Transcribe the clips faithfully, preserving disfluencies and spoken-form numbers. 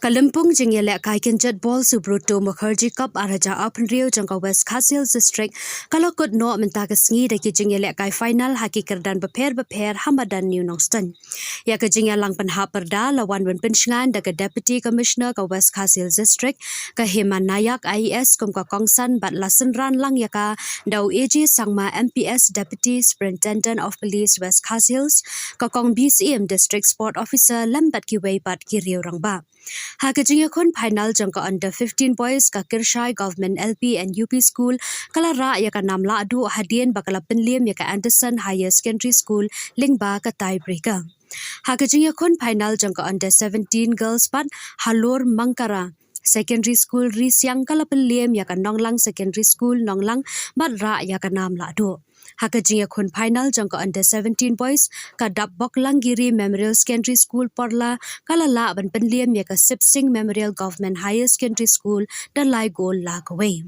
Ka lympung jingïalehkai kynjat bol Subroto Mukherjee Cup ar hajar arphew hynriew jong ka West Khasi Hills District ka la kut noh mynta ka sngi da ki jingïalehkai final ha ki kyrdan bapher bapher ha madan New Nongstoiñ. Ïa ka jingïalang pynhap pyrda la wan ban pynshngaiñ da ka Deputy Commissioner ka West Khasi Hills District, ka Hema Nayak I A S, kum ka kongsan bad la synran lang ïa ka da u A J Sangma M P S, Deputy Superintendent of Police West Khasi Hills, ka kong B C M, District Sport Officer lem bad kiwei pat ki riew rangbah. Ha ka jingïakhun final jong ka under fifteen boys, ka Kyrshai Government L P and U P School ka la rah ïa ka nam lahduh hadien ba ka la pynliem ïa ka Anderson Higher Secondary School lyngba ka tiebreaker. Ha ka jingïakhun final jong ka under seventeen girls pat, Halor Mangkara Secondary School Risiang ka la pynliem ïa ka Nonglang Secondary School Nonglang bad rah ïa ka nam lahduh. Ha ka jingïakhun final jong ka under seventeen boys, ka Dapbok Langgiri Memorial Secondary School Porla ka la lah ban pynliem ïa ka Sip Singh Memorial Government Higher Secondary School da lai gol la kawei.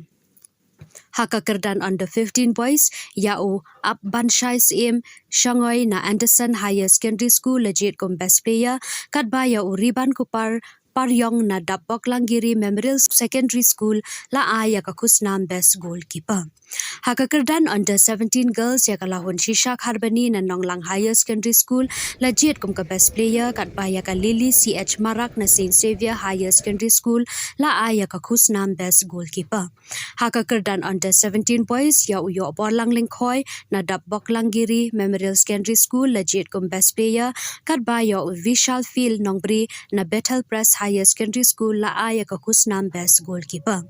Ha ka kyrdan under fifteen boys, ïa u Ap Banshai Syiem Shangoi na Anderson Higher Secondary School la jied kum best player, katba ïa u Riban Kupar Pariong na Dapbok Langgiri Memorial Secondary School la ai ïa ka khusnam best goalkeeper. Ha ka kyrdan under seventeen girls, ïa ka Lahun Shisha Kharbani na Nonglang Higher Secondary School la jied kum ka best player, katba ïa ka Lily C H Marak na Saint Xavier Higher Secondary School la ai ïa ka khusnam best goalkeeper. Ha ka kyrdan under seventeen boys, ïa u Ïohborlang Lyngkhoi na Dapbok Langgiri Memorial Secondary School la jied kum best player, katba ïa u Vishal Phil Nongbri na Bethel Pres Higher Secondary School la ai ïa ka khusnam best goalkeeper.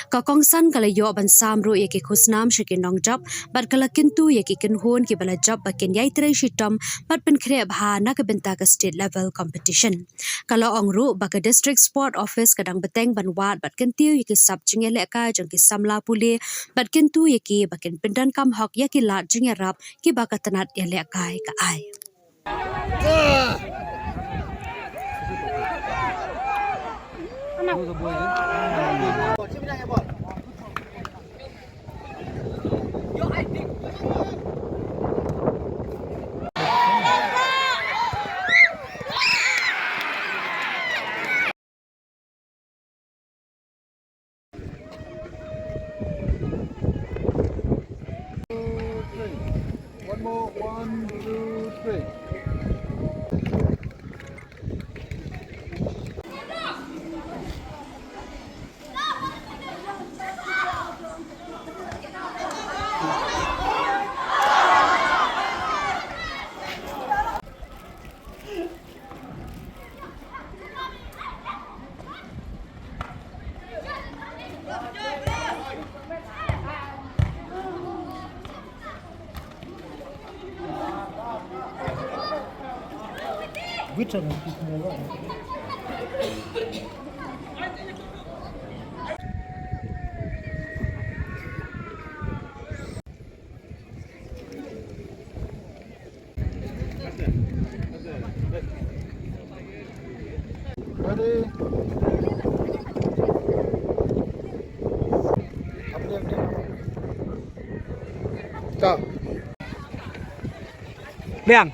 Ka kongsan ka la ïoh ban sam ruh ïa ki khusnam sha ki nongjop bad ka la kyntu ïa ki kynhun kiba la jop ba kin ïai trei shitom bad pynkhreh bha na ka bynta ka state level competition. Ka la ong ruh ba ka District Sport Office ka dang bteng ban wad bad kyntiew ïa ki sap jingïalehkai jong ki samla pule bad kyntu ïa ki ba kin pyndonkam hok ïa ki lad jingïarap kiba ka tnat ïalehkai ka ai. One more, one, two, three. Ready? Go. Liang.